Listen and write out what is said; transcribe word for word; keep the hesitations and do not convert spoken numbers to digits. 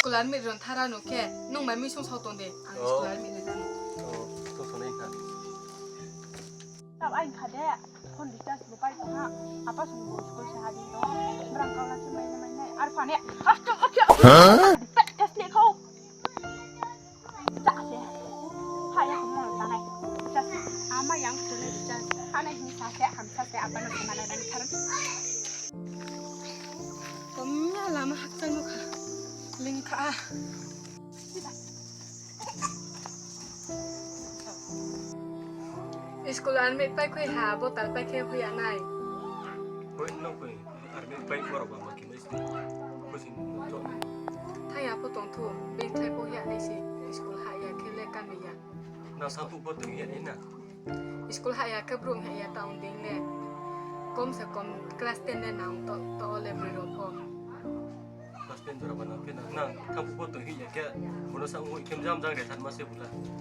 School admit ron thara no khe, nung mai mui song sao tong de, ang school admit ron thara no. Oh, to thonai kha. Tao ai kha de, phone recharge bo pai tong ha. Apa song bo school se ha di tong. Brang kau la se mai mai nai. Ar phane, hap hap hap. Huh? Test le kau. Sa se. Ha ya ko mo ta nai. Recharge. Ama yang ko nai recharge. Ha nai hin sa se, ham sa se, apa no ma nai dan kar. Komya lama hakchang no kha. Ling kha. School admit pai khui ha, botal pai khe hoih ya nai. Hoih, nung koi admit pai khe rao ba ma khe mai se. Khusi to. Thang ya pho tong thu, bini thai pho hoih ya nai se. School ha ya khe le kami ya. Nang thangphuh pho tong ya nai na. School ha ya khe brouh ha ya ta ong dei le. Kom se kom class ten le nang to, to le broi rao pho. Class ten jora ba nang khe nang, nang thangphuh pho tong ya khe, bono sa ong hoih khe jam jang re thanma se bula.